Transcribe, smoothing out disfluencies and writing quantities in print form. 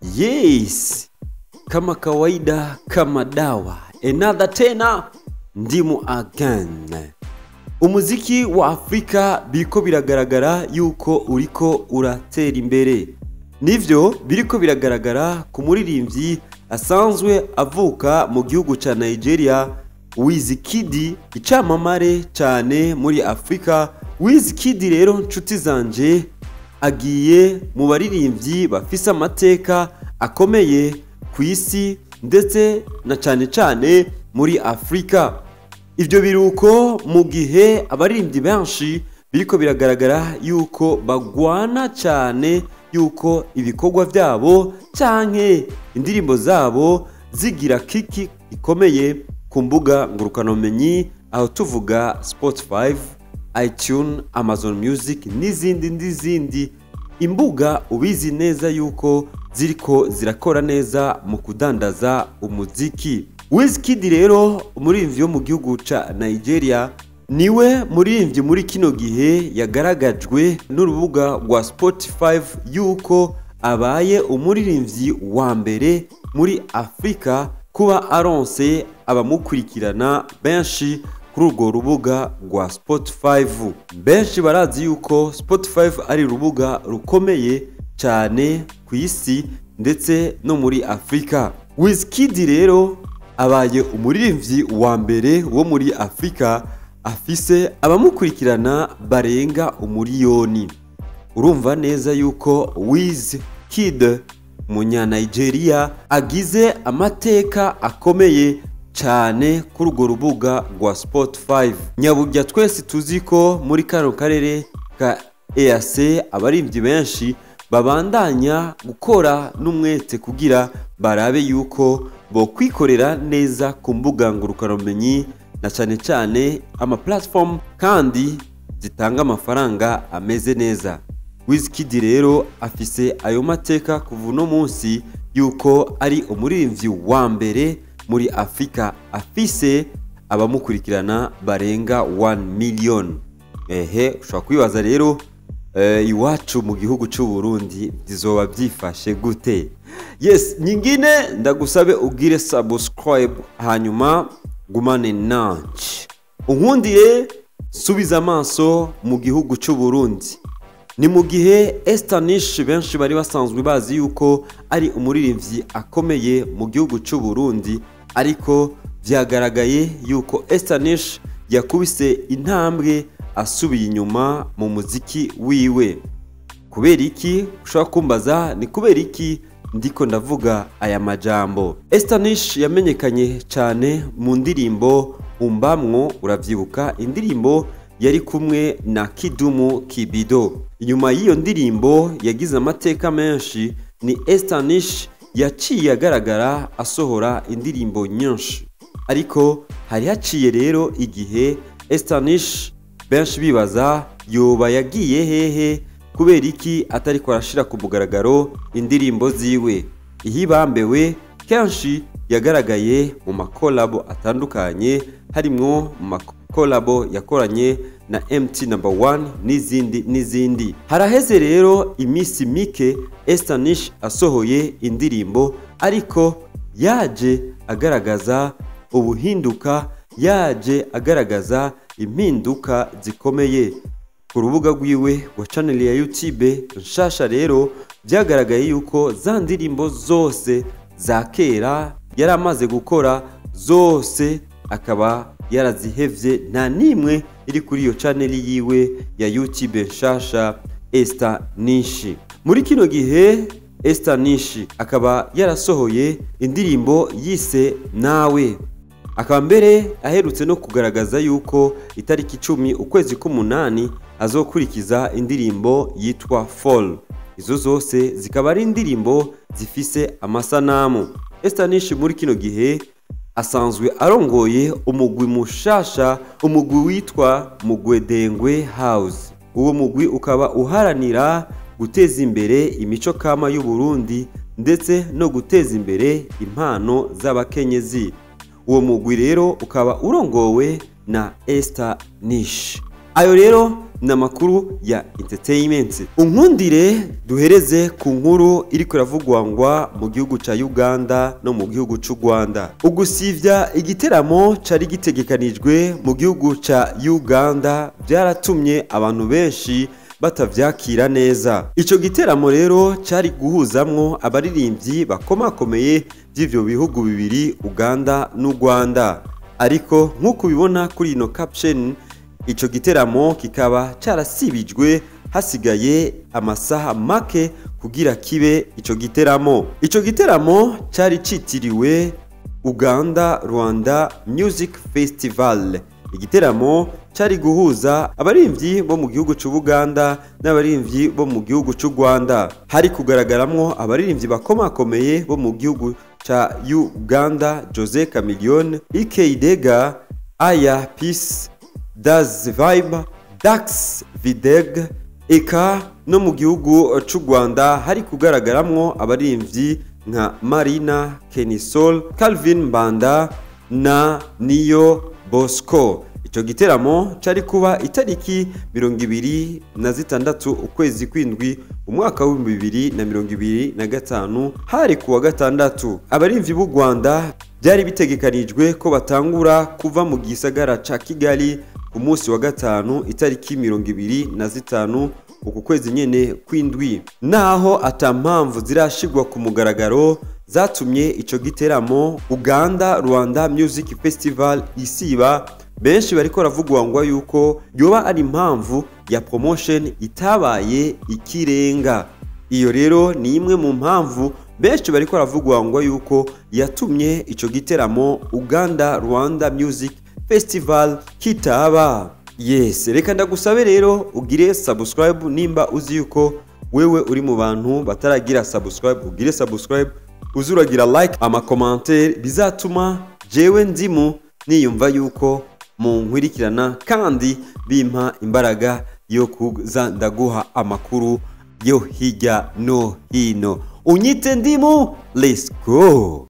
Yes, kama kawaida, kama dawa, another tena ndimu again. Umuziki wa Afrika biriko biragaragara yuko uriko uratera imbere. Nivyo biriko biragaragara ku muririmbyi asanzwe avuka mu gihugu ca Nigeria, Wizkid, icamamare cyane muri Afrika. Wizkid rero, nshuti zanje, agiye mu baririmbyi bafise amateka akomeye ku isi, ndetse na cyane cyane muri Afrika. Ibyo biruko mu gihe abaririmbyi benshi biriko biragaragara yuko bagwana cyane yuko ibikorwa byabo canke indirimbo zabo zigira kiki ikomeye ku mbuga ngurukanabumenyi, aho tuvuga Spotify, iTunes, Amazon Music n'izindi n'izindi imbuga ubizi neza yuko ziriko zirakora neza mu kudandaza umuziki. Wizkid rero, umuririmbyi wo mu gihugu ca Nigeria, niwe muririmbyi muri kino gihe yagaragajwe n'urubuga rwa Spotify yuko abaye umuririmbyi wa mbere muri Afrika kuba aronse abamukurikirana benshi kuri urwo rubuga rwa Spotify. Benshi barazi yuko Spotify ari urubuga rukomeye cyane ku isi ndetse no muri Afrika. Wizkid rero abaye umuririmbyi wa mbere wo muri Afrika afise abamukurikirana barenga 1 miliyoni. Urumva neza yuko Wizkid, umunya Nigeria, agize amateka akomeye cyane kuri urwo rubuga rwa Spotify. Nyaburya twese tuzi ko muri kano karere ka EAC abaririmbyi benshi babandanya gukora n'umwete kugira barabe yuko bo kwikorera neza ku mbuga ngurukanabumenyi, na cyane cyane ama platform kandi zitanga amafaranga ameze neza. Wizkid rero afise ayo mateka kuva uno munsi yuko ari umuririmbyi wa mbere muri Afrika afise abamukurikirana barenga 1 million. Ehe, ushobora kwibaza rero, iwacu mu gihugu cy'u Burundi bizoba byifashe gute? Yes, nyingine ndagusabe ugire subscribe, hanyuma gumane nanje. Unkundire subiza amaso mu gihugu cy'u Burundi. Ni mu gihe Esther Nish, benshi bari basanzwe bazi yuko ari umuririmbyi akomeye mu gihugu cy'u Burundi, ariko byagaragaye yuko Esther Nish yakubise intambwe asubiye inyuma mu muziki wiwe. Kubera iki? Ushobora kumbaza ni kubera iki ndiko ndavuga aya majambo. Esther Nish yamenyekanye cyane mu ndirimbo Umbamwo, uravyibuka, indirimbo yari kumwe na Kidumu Kibido. Inyuma y'iyo ndirimbo yagize amateka menshi, ni Esther Nish yaciye agaragara asohora indirimbo nyinshi. Ariko hari haciye rero igihe Esther Nish benshi bibaza yoba yagiye hehe, kubera iki atariko arashira ku mugaragaro indirimbo ziwe. Ihibambewe kenshi yagaragaye mu makolabo atandukanye, harimwo mu makolabo yakoranye na MT Number 1 n'izindi n'izindi. Haraheze rero iminsi mike Esther Nish asohoye indirimbo, ariko yaje agaragaza ubuhinduka, yaje agaragaza impinduka zikomeye ku rubuga rwiwe rwa channel ya YouTube nshasha. Rero byagaragaye yuko za ndirimbo zose za kera yari amaze gukora zose akaba yarazihevye, nta nimwe iri kuri iyo channel yiwe ya YouTube nshasha. Esther Nish muri kino gihe, Esther Nish akaba yarasohoye indirimbo yise Nawe, akaba mbere aherutse no kugaragaza yuko itariki 10 ukwezi k'umunani azokurikiza indirimbo yitwa Fall. Izo zose zikaba ari indirimbo zifise amasanamu. Esther Nish muri kino gihe asanzwe arongoye umugwi mushasha, umugwi witwa Mugwedengwe House. Uwo mugwi ukaba uharanira guteza imbere imico kama y'u Burundi ndetse no guteza imbere impano z'abakenyezi. Uwo mugwi rero ukaba urongowe na Esther Nish. Ayo rero ni amakuru ya entertainment. Unkundire duhereze ku nkuru iriko iravugwangwa mu gihugu ca Uganda no mu gihugu c'u Rwanda. Ugusivya igiteramo cari gitegekanijwe mu gihugu ca Uganda byaratumye abantu benshi batavyakira neza. Ico giteramo rero cari guhuzamwo abaririmbyi bakomakomeye by'ivyo bihugu bibiri, Uganda n'u Rwanda. Ariko nk'uko ubibona kuri ino caption, ico giteramo kikaba carasibijwe hasigaye amasaha make kugira kibe ico giteramo. Ico giteramo cari citiriwe Uganda Rwanda Music Festival. Igiteramo cari guhuza abarimvyi bo mu gihugu c'u Buganda n'abarimvyi bo mu gihugu c'u Rwanda. Hari kugaragaramwo abaririmbyi bakomakomeye bo mu gihugu ca Uganda: Jose Chameleone, Ykee Dega, Aya Peace, Daz Vibe, Dax Videg. Eka no mu gihugu c'u Rwanda hari kugaragaramwo abarimvyi nka Marina, Kenny Sol, Calvin Mbanda na Niyo Bosco. Ico giteramo cari kuba itariki 26 ukwezi kwindwi umwaka w'2025, hari kuwa gatandatu. Abarimvyi b'u Rwanda byari bitegekanijwe ko batangura kuva mu gisagara ca Kigali ku munsi wa gatanu itariki 25 uku kwezi nyene kwindwi. Naho ata mpamvu zirashigwa ku mugaragaro zatumye ico giteramo Uganda Rwanda Music Festival isiba, benshi bariko baravugwa yuko yoba ari impamvu ya promotion itabaye ikirenga. Iyo rero ni imwe mu mpamvu benshi bariko baravugwa yuko yatumye ico giteramo Uganda Rwanda Music Festival kitaba. Yes, reka ndagusabe rero ugire subscribe nimba uzi yuko wewe uri mu bantu bataragira subscribe, ugire subscribe, uzuragira like, ama commentaire, bizatuma jewe Ndimu niyumva yuko munkwirikirana kandi bimpa imbaraga yo kuza ndaguha amakuru yo hirya no hino. Unyite Ndimu, let's go.